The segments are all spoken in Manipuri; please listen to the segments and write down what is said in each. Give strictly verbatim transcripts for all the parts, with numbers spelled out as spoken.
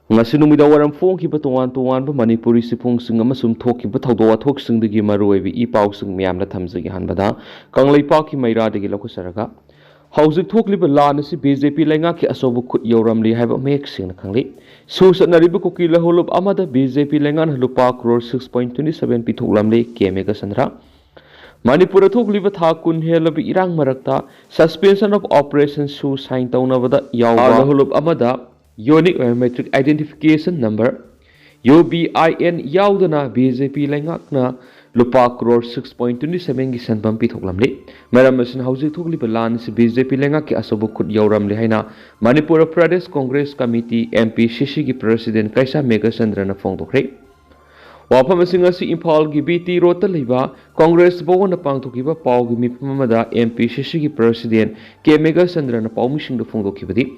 ꯉꯁꯤ ꯅꯨꯃꯤꯗꯥꯡ ꯋꯥꯏꯔꯝ ꯐꯣꯡꯈꯤꯕ ꯇꯣꯉꯥꯟ ꯇꯣꯉꯥꯟꯕ ꯃꯅꯤꯄꯨꯔꯤ ꯆꯦꯐꯣꯡꯁꯤꯡ ꯑꯃꯁꯨꯡ ꯊꯣꯛꯈꯤꯕ ꯊꯧꯗꯣꯛ ꯋꯥꯊꯣꯛꯁꯤꯡꯗꯒꯤ ꯃꯔꯨꯑꯣꯏꯕ ꯏ ꯄꯥꯎꯁꯤꯡ ꯃꯌꯥꯝꯅ ꯊꯝꯖꯒꯦ꯫ ꯑꯍꯥꯟꯕꯗ ꯀꯪꯂꯩꯄꯥꯛꯀꯤ ꯃꯩꯔꯥꯗꯒꯤ ꯂꯧꯈꯠꯆꯔꯒ, ꯍꯧꯖꯤꯛ ꯊꯣꯛꯂꯤꯕ ꯂꯥꯟ ꯑꯁꯤ ꯕꯤ ꯖꯦ ꯄꯤ ꯂꯩꯉꯥꯛꯀꯤ ꯑꯆꯧꯕ ꯈꯨꯠ ꯌꯧꯔꯝꯂꯤ ꯍꯥꯏꯕ ꯃꯌꯦꯛ ꯁꯦꯡꯅ ꯈꯪꯂꯤ꯫ ꯁꯨ ꯆꯠꯅꯔꯤꯕ ꯀꯨꯀꯤ ꯂꯧꯍꯧꯂꯨꯞ ꯑꯃꯗ ꯕꯤ ꯖꯦ ꯄꯤ ꯂꯩꯉꯥꯛꯅ ꯂꯨꯄꯥ crore six point twenty seven ꯄꯤꯊꯣꯛꯂꯝꯂꯤ꯫ ꯀꯦ ꯃꯦꯘꯆꯟꯗ꯭ꯔ꯫ ꯃꯅꯤꯄꯨꯔꯗ ꯊꯣꯛꯂꯤꯕ ꯊꯥ ꯀꯨꯟ ꯍꯦꯜꯂꯕ ꯏꯔꯥꯡ ꯃꯔꯛꯇ Suspension of Operation ꯁꯨ sign ꯇꯧꯅꯕꯗ ꯌꯥꯎꯕ ꯂꯧꯍꯧꯂꯨꯞ ꯑꯃꯗ Unique Biometric Identification Number, U B I N, ꯌꯥꯎꯗꯅ ꯕꯤ ꯖꯦ ꯄꯤ ꯂꯩꯉꯥꯛꯅ ꯂꯨꯄꯥ crore six point twenty seven ꯒꯤ ꯁꯦꯟꯐꯝ ꯄꯤꯊꯣꯛꯂꯝꯂꯤ꯫ ꯃꯔꯝ ꯑꯁꯤꯅ ꯍꯧꯖꯤꯛ ꯊꯣꯛꯂꯤꯕ ꯂꯥꯟ ꯑꯁꯤ ꯕꯤ ꯖꯦ ꯄꯤ ꯂꯩꯉꯥꯛꯀꯤ ꯑꯆꯧꯕ ꯈꯨꯠ ꯌꯧꯔꯝꯂꯦ ꯍꯥꯏꯅ Manipur Pradesh Congress committee, M P C C, ꯒꯤ ꯄ꯭ꯔꯁꯤꯗꯦꯟ ꯀꯩꯁꯥ ꯃꯦꯘꯆꯟꯗ꯭ꯔꯅ ꯐꯣꯡꯗꯣꯛꯈ꯭ꯔꯦ꯫ ꯋꯥꯐꯝꯁꯤꯡ ꯑꯁꯤ ꯏꯝꯐꯥꯜꯒꯤ ꯕꯤ ꯇꯤ ꯔꯣꯗꯇ ꯂꯩꯕ ꯀꯣꯡꯒ꯭ꯔꯦꯁ ꯚꯋꯟꯗ ꯄꯥꯡꯊꯣꯛꯈꯤꯕ ꯄꯥꯎꯒꯤ ꯃꯤꯐꯝ ꯑꯃꯗ M P C C ꯒꯤ ꯄ꯭ꯔꯁꯤꯗꯦꯟ ꯀꯦ ꯃꯦꯘꯆꯟꯗ꯭ꯔꯅ ꯄꯥꯎꯃꯤꯁꯤꯡꯗ ꯐꯣꯡꯗꯣꯛꯈꯤꯕꯗꯤ,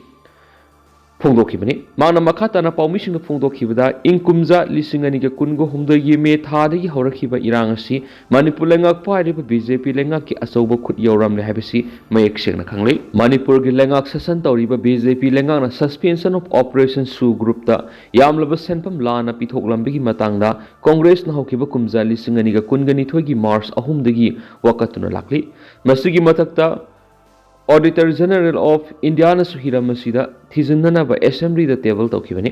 ꯐꯣꯡꯗꯣꯛꯈꯤꯕꯅꯤ꯫ ꯃꯥꯅ ꯃꯈꯥ ꯇꯥꯅ ꯄꯥꯎꯃꯤꯁꯤꯡꯗ ꯐꯣꯡꯗꯣꯛꯈꯤꯕꯗ, ꯏꯪ ꯀꯨꯝꯖꯥ ꯂꯤꯁꯤꯡ ꯑꯅꯤꯒ ꯀꯨꯟꯒ ꯍꯨꯝꯗꯣꯏꯒꯤ ꯃꯦ ꯊꯥꯗꯒꯤ ꯍꯧꯔꯛꯈꯤꯕ ꯏꯔꯥꯡ ꯑꯁꯤ ꯃꯅꯤꯄꯨꯔ ꯂꯩꯉꯥꯛ ꯄꯥꯏꯔꯤꯕ ꯕꯤ ꯖꯦ ꯄꯤ ꯂꯩꯉꯥꯛꯀꯤ ꯑꯆꯧꯕ ꯈꯨꯠ ꯌꯧꯔꯝꯂꯦ ꯍꯥꯏꯕꯁꯤ ꯃꯌꯦꯛ ꯁꯦꯡꯅ ꯈꯪꯂꯤ꯫ ꯃꯅꯤꯄꯨꯔꯒꯤ ꯂꯩꯉꯥꯛ ꯁꯥꯁꯟ ꯇꯧꯔꯤꯕ ꯕꯤ ꯖꯦ ꯄꯤ ꯂꯩꯉꯥꯛꯅ Suspension of Operation ꯁꯨ ꯒ꯭ꯔꯨꯞꯇ ꯌꯥꯝꯂꯕ ꯁꯦꯟꯐꯝ ꯂꯥꯟꯅ ꯄꯤꯊꯣꯛꯂꯝꯕꯒꯤ ꯃꯇꯥꯡꯗ ꯀꯣꯡꯒ꯭ꯔꯦꯁꯅ ꯍꯧꯈꯤꯕ ꯀꯨꯝꯖꯥ ꯂꯤꯁꯤꯡ ꯑꯅꯤꯒ ꯀꯨꯟꯒ ꯅꯤꯊꯣꯏꯒꯤ ꯃꯥꯔꯆ ꯑꯍꯨꯝꯗꯒꯤ ꯋꯥꯀꯠꯇꯨꯅ ꯂꯥꯛꯂꯤ꯫ ꯃꯁꯤꯒꯤ ꯃꯊꯛꯇ Auditor General of Indiaꯅꯁꯨ ꯍꯤꯔꯝ ꯑꯁꯤꯗ ꯊꯤꯖꯤꯟꯅꯅꯕ ꯑꯦꯁꯦꯝꯕ꯭ꯂꯤꯗ ꯇꯦꯕꯜ ꯇꯧꯈꯤꯕꯅꯤ꯫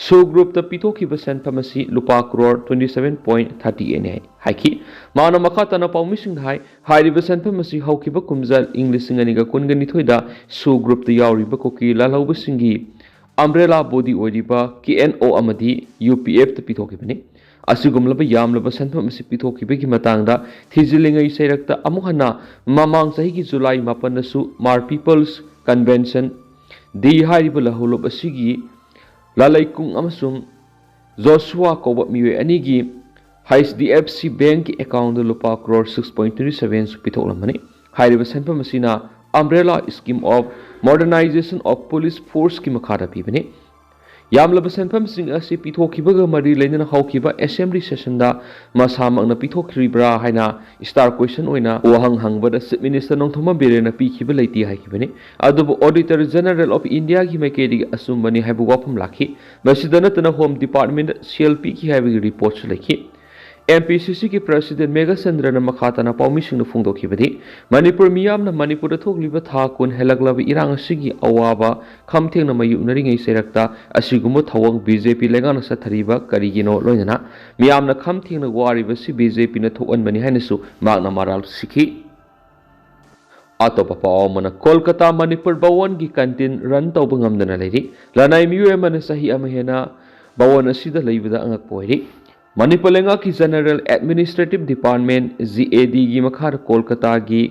ꯁꯨ ꯒ꯭ꯔꯨꯞꯇ ꯄꯤꯊꯣꯛꯈꯤꯕ ꯁꯦꯟꯐꯝ ꯑꯁꯤ ꯂꯨꯄꯥ crore twenty seven point thirty eight ꯅꯤ ꯍꯥꯏꯈꯤ꯫ ꯃꯥꯅ ꯃꯈꯥ ꯇꯥꯅ ꯄꯥꯎꯃꯤꯁꯤꯡꯗ ꯍꯥꯏ, ꯍꯥꯏꯔꯤꯕ ꯁꯦꯟꯐꯝ ꯑꯁꯤ ꯍꯧꯈꯤꯕ ꯀꯨꯝꯖꯥ ꯏꯪ ꯂꯤꯁꯤꯡ ꯑꯅꯤꯒ ꯀꯨꯟꯒ ꯅꯤꯊꯣꯏꯗ ꯁꯨ ꯒ꯭ꯔꯨꯞꯇ ꯌꯥꯎꯔꯤꯕ ꯀꯨꯀꯤ ꯂꯥꯜꯍꯧꯕꯁꯤꯡꯒꯤ ꯑꯝꯕ꯭ꯔꯦꯂꯥ ꯕꯣꯗꯤ ꯑꯣꯏꯔꯤꯕ ꯀꯦ ꯑꯦꯟ ꯑꯣ ꯑꯃꯗꯤ ꯌꯨ ꯄꯤ ꯑꯦꯐꯇ ꯄꯤꯊꯣꯛꯈꯤꯕꯅꯤ꯫ ꯑꯁꯤꯒꯨꯝꯂꯕ ꯌꯥꯝꯂꯕ ꯁꯦꯟꯐꯝ ꯑꯁꯤ ꯄꯤꯊꯣꯛꯈꯤꯕꯒꯤ ꯃꯇꯥꯡꯗ ꯊꯤꯖꯤꯜꯂꯤꯉꯩ ꯆꯩꯔꯛꯇ ꯑꯃꯨꯛ ꯍꯟꯅ ꯃꯃꯥꯡ ꯆꯍꯤꯒꯤ ꯖꯨꯂꯥꯏ ꯃꯥꯄꯟꯗꯁꯨ ꯃꯥꯔ ꯄꯤꯄꯜꯁ ꯀꯟꯚꯦꯟꯁꯟ ꯗꯤ ꯍꯥꯏꯔꯤꯕ ꯂꯧꯍꯧꯂꯨꯞ ꯑꯁꯤꯒꯤ ꯂꯥꯂꯩꯀꯨꯡ ꯑꯃꯁꯨꯡ ꯖꯣꯁꯨꯋꯥ ꯀꯧꯕ ꯃꯤꯑꯣꯏ ꯑꯅꯤꯒꯤ ꯍꯩꯆ ꯗꯤ ꯑꯦꯐ ꯁꯤ ꯕꯦꯡꯛꯀꯤ ꯑꯦꯀꯥꯎꯟꯗ ꯂꯨꯄꯥ crore six point twenty seven ꯁꯨ ꯄꯤꯊꯣꯛꯂꯝꯕꯅꯤ꯫ ꯍꯥꯏꯔꯤꯕ ꯁꯦꯟꯐꯝ ꯑꯁꯤꯅ Umbrella Scheme of Modernization of Police Forceꯀꯤ ꯃꯈꯥꯗ ꯄꯤꯕꯅꯤ꯫ ꯌꯥꯝꯂꯕ ꯁꯦꯟꯐꯝꯁꯤꯡ ꯑꯁꯤ ꯄꯤꯊꯣꯛꯈꯤꯕꯒ ꯃꯔꯤ ꯂꯩꯅꯅ ꯍꯧꯈꯤꯕ assembly sessionꯗ ꯃꯁꯥꯃꯛꯅ ꯄꯤꯊꯣꯛꯈ꯭ꯔꯤꯕ꯭ꯔꯥ ꯍꯥꯏꯅ star question ꯑꯣꯏꯅ ꯋꯥꯍꯪ ꯍꯪꯕꯗ Chief Minister ꯅꯣꯡꯊꯣꯝꯕꯝ ꯕꯤꯔꯦꯟꯅ ꯄꯤꯈꯤꯕ ꯂꯩꯇꯦ ꯍꯥꯏꯈꯤꯕꯅꯤ꯫ ꯑꯗꯨꯕꯨ Auditor General of Indiaꯒꯤ ꯃꯥꯏꯀꯩꯗꯒꯤ ꯑꯆꯨꯝꯕꯅꯤ ꯍꯥꯏꯕ ꯋꯥꯐꯝ ꯂꯥꯛꯈꯤ꯫ ꯃꯁꯤꯗ ꯅꯠꯇꯅ Home Departmentꯗ ꯁꯦꯜ ꯄꯤꯈꯤ ꯍꯥꯏꯕꯒꯤ reportꯁꯨ ꯂꯩꯈꯤ꯫ MPCCꯒꯤ President ꯃꯦꯘꯆꯟꯗ꯭ꯔꯅ ꯃꯈꯥ ꯇꯥꯅ ꯄꯥꯎꯃꯤꯁꯤꯡꯗ ꯐꯣꯡꯗꯣꯛꯈꯤꯕꯗꯤ, ꯃꯅꯤꯄꯨꯔ ꯃꯤꯌꯥꯝꯅ ꯃꯅꯤꯄꯨꯔꯗ ꯊꯣꯛꯂꯤꯕ ꯊꯥ ꯀꯨꯟ ꯍꯦꯜꯂꯛꯂꯕ ꯏꯔꯥꯡ ꯑꯁꯤꯒꯤ ꯑꯋꯥꯕ ꯈꯝ ꯊꯦꯡꯅ ꯃꯥꯌꯣꯛꯅꯔꯤꯉꯩ ꯆꯩꯔꯛꯇ ꯑꯁꯤꯒꯨꯝꯕ ꯊꯧꯑꯣꯡ BJP ꯂꯩꯉꯥꯛꯅ ꯆꯠꯊꯔꯤꯕ ꯀꯔꯤꯒꯤꯅꯣ? ꯂꯣꯏꯅꯅ ꯃꯤꯌꯥꯝꯅ ꯈꯝ ꯊꯦꯡꯅ ꯋꯥꯔꯤꯕꯁꯤ BJPꯅ ꯊꯣꯛꯍꯟꯕꯅꯤ ꯍꯥꯏꯅꯁꯨ ꯃꯍꯥꯛꯅ ꯃꯔꯥꯜ ꯁꯤꯈꯤ꯫ ꯑꯇꯣꯞꯄ ꯄꯥꯎ ꯑꯃꯅ, ꯀꯣꯜꯀꯇꯥ ꯃꯅꯤꯄꯨꯔ ꯚꯋꯟꯒꯤ canteen run ꯇꯧꯕ ꯉꯝꯗꯅ ꯂꯩꯔꯤ꯫ ꯂꯅꯥꯏ ꯃꯤꯑꯣꯏ ꯑꯃꯅ ꯆꯍꯤ ꯑꯃ ꯍꯦꯟꯅ ꯚꯋꯟ ꯑꯁꯤꯗ ꯂꯩꯕꯗ ꯑꯉꯛꯄ ꯑꯣꯏꯔꯤ꯫ ꯃꯅꯤꯄꯨꯔ ꯂꯩꯉꯥꯛꯀꯤ General Administrative Department, GADꯒꯤ ꯃꯈꯥꯗ ꯀꯣꯜꯀꯇꯥꯒꯤ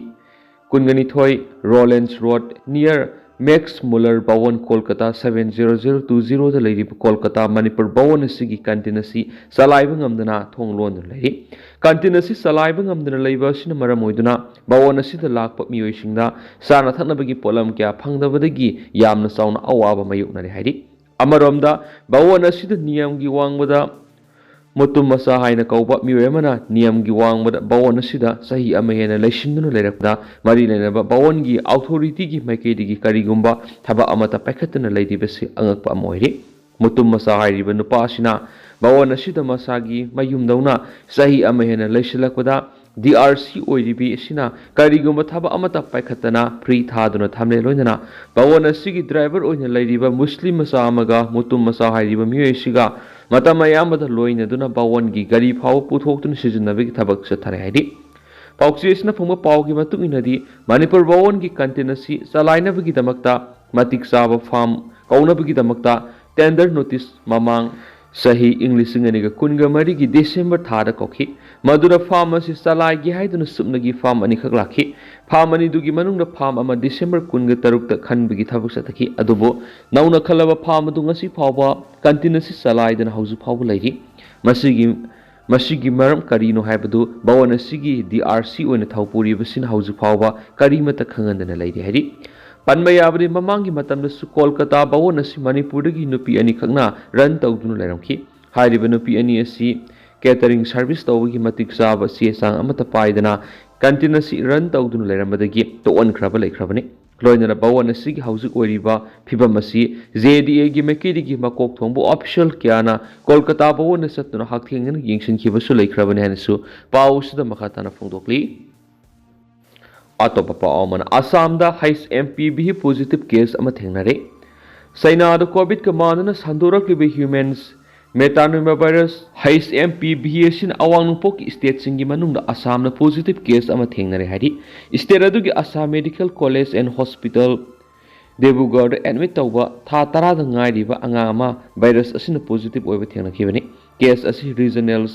ꯀꯨꯟꯒꯅꯤꯊꯣꯏ Rowlands Road near Max Muller Bhawan, Kolkata seven zero zero two zeroꯗ ꯂꯩꯔꯤꯕ ꯀꯣꯜꯀꯇꯥ ꯃꯅꯤꯄꯨꯔ ꯚꯋꯟ ꯑꯁꯤꯒꯤ canteen ꯑꯁꯤ ꯆꯂꯥꯏꯕ ꯉꯝꯗꯅ ꯊꯣꯡ ꯂꯣꯟꯗꯨꯅ ꯂꯩꯔꯤ꯫ Canteen ꯑꯁꯤ ꯆꯂꯥꯏꯕ ꯉꯝꯗꯅ ꯂꯩꯕ ꯑꯁꯤꯅ ꯃꯔꯝ ꯑꯣꯏꯗꯨꯅ ꯚꯋꯟ ꯑꯁꯤꯗ ꯂꯥꯛꯄ ꯃꯤꯑꯣꯏꯁꯤꯡꯗ ꯆꯥꯅ ꯊꯛꯅꯕꯒꯤ ꯄꯣꯠꯂꯝ ꯀꯌꯥ ꯐꯪꯗꯕꯗꯒꯤ ꯌꯥꯝꯅ ꯆꯥꯎꯅ ꯑꯋꯥꯕ ꯃꯥꯌꯣꯛꯅꯔꯦ ꯍꯥꯏꯔꯤ꯫ ꯑꯃꯔꯣꯝꯗ, ꯚꯋꯟ ꯑꯁꯤꯗ ꯅꯤꯌꯝꯒꯤ ꯋꯥꯡꯃꯗ ꯃꯨꯇꯨꯝ ꯃꯆꯥ ꯍꯥꯏꯅ ꯀꯧꯕ ꯃꯤꯑꯣꯏ ꯑꯃꯅ ꯅꯤꯌꯝꯒꯤ ꯋꯥꯡꯃꯗ ꯚꯋꯟ ꯑꯁꯤꯗ ꯆꯍꯤ ꯑꯃ ꯍꯦꯟꯅ ꯂꯩꯁꯤꯟꯗꯨꯅ ꯂꯩꯔꯛꯄꯗ ꯃꯔꯤ ꯂꯩꯅꯕ ꯚꯋꯟꯒꯤ authorityꯒꯤ ꯃꯥꯏꯀꯩꯗꯒꯤ ꯀꯔꯤꯒꯨꯝꯕ ꯊꯕꯛ ꯑꯃꯠꯇ ꯄꯥꯏꯈꯠꯇꯅ ꯂꯩꯔꯤꯕꯁꯤ ꯑꯉꯛꯄ ꯑꯃ ꯑꯣꯏꯔꯤ꯫ ꯃꯨꯇꯨꯝ ꯃꯆꯥ ꯍꯥꯏꯔꯤꯕ ꯅꯨꯄꯥ ꯑꯁꯤꯅ ꯚꯋꯟ ꯑꯁꯤꯗ ꯃꯁꯥꯒꯤ ꯃꯌꯨꯝꯗꯧꯅ ꯆꯍꯤ ꯑꯃ ꯍꯦꯟꯅ ꯂꯩꯁꯤꯜꯂꯛꯄꯗ DRC ꯑꯣꯏꯔꯤꯕꯤ ꯑꯁꯤꯅ ꯀꯔꯤꯒꯨꯝꯕ ꯊꯕꯛ ꯑꯃꯠꯇ ꯄꯥꯏꯈꯠꯇꯅ free ꯊꯥꯗꯨꯅ ꯊꯝꯂꯦ꯫ ꯂꯣꯏꯅꯅ ꯚꯋꯟ ꯑꯁꯤꯒꯤ driver ꯑꯣꯏꯅ ꯂꯩꯔꯤꯕ ꯃꯨꯁꯂꯤꯝ ꯃꯆꯥ ꯑꯃꯒ ꯃꯨꯇꯨꯝ ꯃꯆꯥ ꯍꯥꯏꯔꯤꯕ ꯃꯤꯑꯣꯏ ꯑꯁꯤꯒ ꯃꯇꯝ ꯑꯌꯥꯝꯕꯗ ꯂꯣꯏꯅꯗꯨꯅ ꯚꯋꯟꯒꯤ ꯒꯥꯔꯤ ꯐꯥꯎꯕ ꯄꯨꯊꯣꯛꯇꯨꯅ ꯁꯤꯖꯤꯟꯅꯕꯒꯤ ꯊꯕꯛ ꯆꯠꯊꯔꯦ ꯍꯥꯏꯔꯤ꯫ ꯄꯥꯎꯆꯦ ꯑꯁꯤꯅ ꯐꯪꯕ ꯄꯥꯎꯒꯤ ꯃꯇꯨꯡ ꯏꯟꯅꯗꯤ, ꯃꯅꯤꯄꯨꯔ ꯚꯋꯟꯒꯤ canteen ꯑꯁꯤ ꯆꯂꯥꯏꯅꯕꯒꯤꯗꯃꯛꯇ ꯃꯇꯤꯛ ꯆꯥꯕ farm ꯀꯧꯅꯕꯒꯤꯗꯃꯛꯇ tender notice ꯃꯃꯥꯡ ꯆꯍꯤ ꯏꯪ ꯂꯤꯁꯤꯡ ꯑꯅꯤꯒ ꯀꯨꯟꯒ ꯃꯔꯤꯒꯤ December ꯊꯥꯗ ꯀꯧꯈꯤ꯫ ꯃꯗꯨꯗ farm ꯑꯁꯤ ꯆꯂꯥꯏꯒꯦ ꯍꯥꯏꯗꯨꯅ ꯁꯨꯞꯅꯒꯤ farm ꯑꯅꯤꯈꯛ ꯂꯥꯛꯈꯤ꯫ Farm ꯑꯅꯤꯗꯨꯒꯤ ꯃꯅꯨꯡꯗ farm ꯑꯃ December ꯀꯨꯟꯒ ꯇꯔꯨꯛꯇ ꯈꯟꯕꯒꯤ ꯊꯕꯛ ꯆꯠꯊꯈꯤ꯫ ꯑꯗꯨꯕꯨ ꯅꯧꯅ ꯈꯜꯂꯕ farm ꯑꯗꯨ ꯉꯁꯤ ꯐꯥꯎꯕ canteen ꯑꯁꯤ ꯆꯂꯥꯏꯗꯅ ꯍꯧꯖꯤꯛ ꯐꯥꯎꯕ ꯂꯩꯔꯤ꯫ ꯃꯁꯤꯒꯤ, ꯃꯁꯤꯒꯤ ꯃꯔꯝ ꯀꯔꯤꯅꯣ ꯍꯥꯏꯕꯗꯨ ꯚꯋꯟ ꯑꯁꯤꯒꯤ DRC ꯑꯣꯏꯅ ꯊꯧ ꯄꯨꯔꯤꯕꯁꯤꯅ ꯍꯧꯖꯤꯛ ꯐꯥꯎꯕ ꯀꯔꯤꯃꯠꯇ ꯈꯪꯍꯟꯗꯅ ꯂꯩꯔꯤ ꯍꯥꯏꯔꯤ꯫ ꯄꯟꯕ ꯌꯥꯕꯗꯤ, ꯃꯃꯥꯡꯒꯤ ꯃꯇꯝꯗꯁꯨ ꯀꯣꯜꯀꯇꯥ ꯚꯋꯟ ꯑꯁꯤ ꯃꯅꯤꯄꯨꯔꯗꯒꯤ ꯅꯨꯄꯤ ꯑꯅꯤꯈꯛꯅ run ꯇꯧꯗꯨꯅ ꯂꯩꯔꯝꯈꯤ꯫ ꯍꯥꯏꯔꯤꯕ ꯅꯨꯄꯤ ꯑꯅꯤ ꯑꯁꯤ catering service ꯇꯧꯕꯒꯤ ꯃꯇꯤꯛ ꯆꯥꯕ ꯆꯦ ꯆꯥꯡ ꯑꯃꯠꯇ ꯄꯥꯏꯗꯅ canteen ꯑꯁꯤ run ꯇꯧꯗꯨꯅ ꯂꯩꯔꯝꯕꯗꯒꯤ ꯇꯣꯛꯍꯟꯈ꯭ꯔꯕ ꯂꯩꯈ꯭ꯔꯕꯅꯤ꯫ ꯂꯣꯏꯅꯅ ꯚꯋꯟ ꯑꯁꯤꯒꯤ ꯍꯧꯖꯤꯛ ꯑꯣꯏꯔꯤꯕ ꯐꯤꯕꯝ ꯑꯁꯤ J D Aꯒꯤ ꯃꯥꯏꯀꯩꯗꯒꯤ ꯃꯀꯣꯛ ꯊꯣꯡꯕ official ꯀꯌꯥꯅ ꯀꯣꯜꯀꯇꯥ ꯚꯋꯟꯗ ꯆꯠꯇꯨꯅ ꯍꯛꯊꯦꯡꯅꯅ ꯌꯦꯡꯁꯤꯟꯈꯤꯕꯁꯨ ꯂꯩꯈ꯭ꯔꯕꯅꯤ ꯍꯥꯏꯅꯁꯨ ꯄꯥꯎ ꯑꯁꯤꯗ ꯃꯈꯥ ꯇꯥꯅ ꯐꯣꯡꯗꯣꯛꯂꯤ꯫ ꯑꯇꯣꯞꯄ ꯄꯥꯎ ꯑꯃꯅ, ꯑꯁꯥꯝꯗ H M P V positive case ꯑꯃ ꯊꯦꯡꯅꯔꯦ꯫ ꯆꯩꯅꯥꯗ COVID-ꯀ ꯃꯥꯟꯅꯅ ꯁꯟꯗꯣꯔꯛꯂꯤꯕ human metapneumovirus H M P V ꯑꯁꯤꯅ ꯑꯋꯥꯡ ꯅꯣꯡꯄꯣꯛꯀꯤ stateꯁꯤꯡꯒꯤ ꯃꯅꯨꯡꯗ ꯑꯁꯥꯝꯗ positive case ꯑꯃ ꯊꯦꯡꯅꯔꯦ ꯍꯥꯏꯔꯤ꯫ State ꯑꯗꯨꯒꯤ Assam Medical College and Hospital ꯗꯤꯕ꯭ꯔꯨꯒꯔꯗ admit ꯇꯧꯕ ꯊꯥ ꯇꯔꯥꯗ ꯉꯥꯏꯔꯤꯕ ꯑꯉꯥꯡ ꯑꯃ virus ꯑꯁꯤꯅ positive ꯑꯣꯏꯕ ꯊꯦꯡꯅꯈꯤꯕꯅꯤ꯫ Case ꯑꯁꯤ regional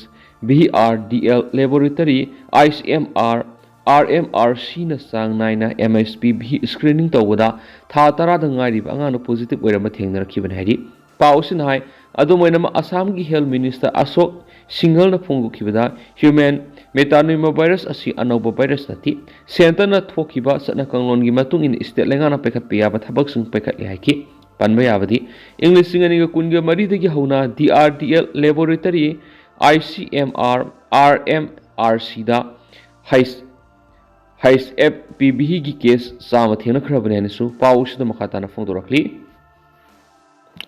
V R D L laboratory, I C M R, R M R Cꯅ ꯆꯥꯡ ꯅꯥꯏꯅ M H P V screening ꯇꯧꯕꯗ ꯊꯥ ꯇꯔꯥꯗ ꯉꯥꯏꯔꯤꯕ ꯑꯉꯥꯡꯅ positive ꯑꯣꯏꯔꯝꯕ ꯊꯦꯡꯅꯔꯛꯈꯤꯕꯅꯤ ꯍꯥꯏꯔꯤ꯫ ꯄꯥꯎ ꯑꯁꯤꯅ ꯍꯥꯏ, ꯑꯗꯨꯝ ꯑꯣꯏꯅꯃꯛ, ꯑꯁꯥꯝꯒꯤ health minister ꯑꯁꯣꯛ ꯁꯤꯡꯍꯜꯅ ꯐꯣꯡꯗꯣꯛꯈꯤꯕꯗ human metapneumovirus ꯑꯁꯤ ꯑꯅꯧꯕ virus ꯅꯠꯇꯦ꯫ Centreꯅ ꯊꯣꯛꯈꯤꯕ ꯆꯠꯅ ꯀꯥꯡꯂꯣꯟꯒꯤ ꯃꯇꯨꯡ ꯏꯟꯅ state ꯂꯩꯉꯥꯛꯅ ꯄꯥꯏꯈꯠꯄ ꯌꯥꯕ ꯊꯕꯛꯁꯤꯡ ꯄꯥꯏꯈꯠꯂꯤ ꯍꯥꯏꯈꯤ꯫ ꯄꯟꯕ ꯌꯥꯕꯗꯤ, ꯏꯪ ꯂꯤꯁꯤꯡ ꯑꯅꯤꯒ ꯀꯨꯟꯒ ꯃꯔꯤꯗꯒꯤ ꯍꯧꯅ D R D L laboratory, I C M R, R M R Cꯗ H H F P Vꯒꯤ case ꯆꯥꯝꯃ ꯊꯦꯡꯅꯈ꯭ꯔꯕꯅꯤ ꯍꯥꯏꯅꯁꯨ ꯄꯥꯎ ꯑꯁꯤꯗ ꯃꯈꯥ ꯇꯥꯅ ꯐꯣꯡꯗꯣꯔꯛꯂꯤ꯫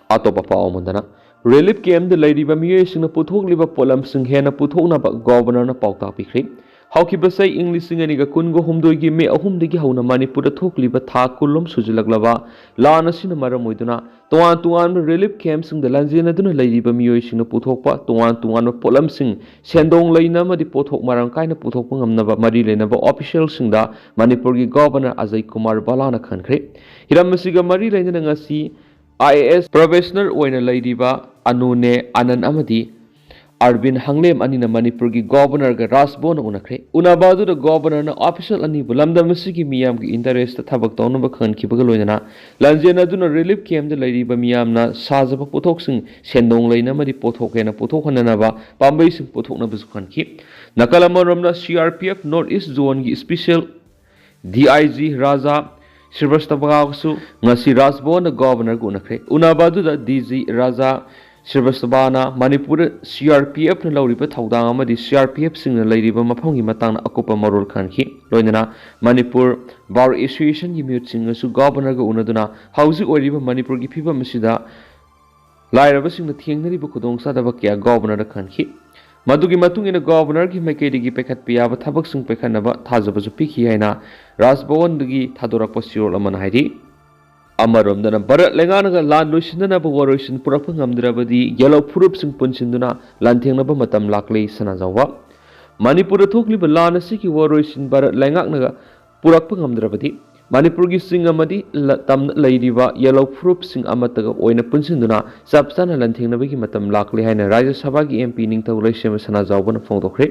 ꯑꯇꯣꯞꯄ ꯄꯥꯎ ꯑꯃꯗꯅ, relief campꯗ ꯂꯩꯔꯤꯕ ꯃꯤꯑꯣꯏꯁꯤꯡꯅ ꯄꯨꯊꯣꯛꯂꯤꯕ ꯄꯣꯠꯂꯝꯁꯤꯡ ꯍꯦꯟꯅ ꯄꯨꯊꯣꯛꯅꯕ Governorꯅ ꯄꯥꯎꯇꯥꯛ ꯄꯤꯈ꯭ꯔꯦ꯫ ꯍꯧꯈꯤꯕ ꯆꯍꯤ ꯏꯪ ꯂꯤꯁꯤꯡ ꯑꯅꯤꯒ ꯀꯨꯟꯒ ꯍꯨꯝꯗꯣꯏꯒꯤ May ꯑꯍꯨꯝꯗꯒꯤ ꯍꯧꯅ ꯃꯅꯤꯄꯨꯔꯗ ꯊꯣꯛꯂꯤꯕ ꯊꯥ ꯀꯨꯟꯂꯣꯝ ꯁꯨꯖꯤꯜꯂꯛꯂꯕ ꯂꯥꯟ ꯑꯁꯤꯅ ꯃꯔꯝ ꯑꯣꯏꯗꯨꯅ ꯇꯣꯉꯥꯟ ꯇꯣꯉꯥꯟꯕ relief campꯁꯤꯡꯗ ꯂꯥꯟꯖꯦꯟꯅꯗꯨꯅ ꯂꯩꯔꯤꯕ ꯃꯤꯑꯣꯏꯁꯤꯡꯅ ꯄꯨꯊꯣꯛꯄ ꯇꯣꯉꯥꯟ ꯇꯣꯉꯥꯟꯕ ꯄꯣꯠꯂꯝꯁꯤꯡ ꯁꯦꯟꯗꯣꯡ ꯂꯩꯅ ꯑꯃꯗꯤ ꯄꯣꯠꯊꯣꯛ ꯃꯔꯥꯡ ꯀꯥꯏꯅ ꯄꯨꯊꯣꯛꯄ ꯉꯝꯅꯕ ꯃꯔꯤ ꯂꯩꯅꯕ officialꯁꯤꯡꯗ ꯃꯅꯤꯄꯨꯔꯒꯤ Governor ꯑꯖꯌ ꯀꯨꯃꯥꯔ ꯕꯂꯥꯅ ꯈꯪꯍꯟꯈ꯭ꯔꯦ꯫ ꯍꯤꯔꯝ ꯑꯁꯤꯒ ꯃꯔꯤ ꯂꯩꯅꯅ ꯉꯁꯤ I A S probationer ꯑꯣꯏꯅ ꯂꯩꯔꯤꯕ ꯑꯅꯨꯅꯦ ꯑꯅꯟ ꯑꯃꯗꯤ ꯑꯔꯕꯤꯟ ꯍꯪꯂꯦꯝ ꯑꯅꯤꯅ ꯃꯅꯤꯄꯨꯔꯒꯤ Governorꯒ ꯔꯥꯖꯚꯕꯟꯗ ꯎꯅꯈ꯭ꯔꯦ꯫ ꯎꯅꯕ ꯑꯗꯨꯗ Governorꯅ official ꯑꯅꯤꯕꯨ ꯂꯝꯗꯝ ꯑꯁꯤꯒꯤ ꯃꯤꯌꯥꯝꯒꯤ interestꯇ ꯊꯕꯛ ꯇꯧꯅꯕ ꯈꯪꯍꯟꯈꯤꯕꯒ ꯂꯣꯏꯅꯅ ꯂꯥꯟꯖꯦꯟꯅꯗꯨꯅ relief campꯇ ꯂꯩꯔꯤꯕ ꯃꯤꯌꯥꯝꯅ ꯁꯥꯖꯕ ꯄꯣꯠꯊꯣꯛꯁꯤꯡ ꯁꯦꯟꯗꯣꯡ ꯂꯩꯅ ꯑꯃꯗꯤ ꯄꯣꯠꯊꯣꯛ ꯍꯦꯟꯅ ꯄꯨꯊꯣꯛꯍꯟꯅꯅꯕ ꯄꯥꯝꯕꯩꯁꯤꯡ ꯄꯨꯊꯣꯛꯅꯕꯁꯨ ꯈꯟꯈꯤ꯫ ꯅꯥꯀꯜ ꯑꯃꯔꯣꯝꯗ C R P F North East Zoneꯒꯤ special D I G ꯔꯥꯖꯥ ꯁ꯭ꯔꯤꯕꯁꯇꯕꯥꯒꯁꯨ ꯉꯁꯤ ꯔꯥꯖꯚꯋꯟꯗ ꯒꯣꯚꯔꯅꯔꯒ ꯎꯅꯈ꯭ꯔꯦ꯫ ꯎꯅꯕ ꯑꯗꯨꯗ ꯗꯤ ꯖꯤ ꯔꯥꯖꯥ ꯁ꯭ꯔꯤꯕꯁꯇꯕꯥꯅ ꯃꯅꯤꯄꯨꯔꯗ ꯁꯤ ꯑꯥꯔ ꯄꯤ ꯑꯦꯐꯅ ꯂꯧꯔꯤꯕ ꯊꯧꯗꯥꯡ ꯑꯃꯗꯤ ꯁꯤ ꯑꯥꯔ ꯄꯤ ꯑꯦꯐꯁꯤꯡꯅ ꯂꯩꯔꯤꯕ ꯃꯐꯝꯒꯤ ꯃꯇꯥꯡꯗ ꯑꯀꯨꯞꯄ ꯃꯔꯣꯜ ꯈꯪꯈꯤ꯫ ꯂꯣꯏꯅꯅ ꯃꯅꯤꯄꯨꯔ ꯕꯥꯔ ꯑꯦꯁꯣꯁꯤꯌꯦꯁꯟꯒꯤ ꯃꯤꯍꯨꯠꯁꯤꯡꯒꯁꯨ ꯒꯣꯚꯔꯅꯔꯒ ꯎꯅꯗꯨꯅ ꯍꯧꯖꯤꯛ ꯑꯣꯏꯔꯤꯕ ꯃꯅꯤꯄꯨꯔꯒꯤ ꯐꯤꯕꯝ ꯑꯁꯤꯗ ꯂꯥꯏꯔꯕꯁꯤꯡꯅ ꯊꯦꯡꯅꯔꯤꯕ ꯈꯨꯗꯣꯡꯆꯥꯗꯕ ꯀꯌꯥ ꯒꯣꯚꯔꯅꯔꯗ ꯈꯪꯈꯤ꯫ ꯃꯗꯨꯒꯤ ꯃꯇꯨꯡ ꯏꯟꯅ ꯒꯣꯚꯔꯅꯔꯒꯤ ꯃꯥꯏꯀꯩꯗꯒꯤ ꯄꯥꯏꯈꯠꯄ ꯌꯥꯕ ꯊꯕꯛꯁꯤꯡ ꯄꯥꯏꯈꯠꯅꯕ ꯊꯥꯖꯕꯁꯨ ꯄꯤꯈꯤ ꯍꯥꯏꯅ ꯔꯥꯖꯚꯋꯟꯗꯒꯤ ꯊꯥꯗꯣꯔꯛꯄ ꯆꯦꯔꯣꯜ ꯑꯃꯅ ꯍꯥꯏꯔꯤ꯫ ꯑꯃꯔꯣꯝꯗꯅ ꯚꯥꯔꯠ ꯂꯩꯉꯥꯛꯅꯒ ꯂꯥꯟ ꯂꯣꯏꯁꯤꯟꯅꯅꯕ ꯋꯥꯔꯣꯏꯁꯤꯟ ꯄꯨꯔꯛꯄ ꯉꯝꯗ꯭ꯔꯕꯗꯤ ꯌꯦꯜꯍꯧ ꯐꯨꯔꯨꯞꯁꯤꯡ ꯄꯨꯟꯁꯤꯟꯗꯨꯅ ꯂꯥꯟꯊꯦꯡꯅꯕ ꯃꯇꯝ ꯂꯥꯛꯂꯦ꯫ ꯁꯅꯥꯖꯥꯎꯕ ꯃꯅꯤꯄꯨꯔꯗ ꯊꯣꯛꯂꯤꯕ ꯂꯥꯟ ꯑꯁꯤꯒꯤ ꯋꯥꯔꯣꯏꯁꯤꯟ ꯚꯥꯔꯠ ꯂꯩꯉꯥꯛꯅꯒ ꯄꯨꯔꯛꯄ ꯉꯝꯗ꯭ꯔꯕꯗꯤ ꯃꯅꯤꯄꯨꯔꯒꯤ ꯆꯤꯡ ꯑꯃꯗꯤ ꯂ-, ꯇꯝꯗ ꯂꯩꯔꯤꯕ ꯌꯦꯜꯍꯧ ꯐꯨꯔꯨꯞꯁꯤꯡ ꯑꯃꯠꯇꯒ ꯑꯣꯏꯅ ꯄꯨꯟꯁꯤꯟꯗꯨꯅ ꯆꯞ ꯆꯥꯅ ꯂꯥꯟꯊꯦꯡꯅꯕꯒꯤ ꯃꯇꯝ ꯂꯥꯛꯂꯦ ꯍꯥꯏꯅ ꯔꯥꯖ꯭ꯌ ꯁꯚꯥꯒꯤ ꯑꯦꯝ ꯄꯤ ꯅꯤꯡꯊꯧ ꯂꯩꯁꯦꯝꯕ ꯁꯅꯥꯖꯥꯎꯕꯅ ꯐꯣꯡꯗꯣꯛꯈ꯭ꯔꯦ꯫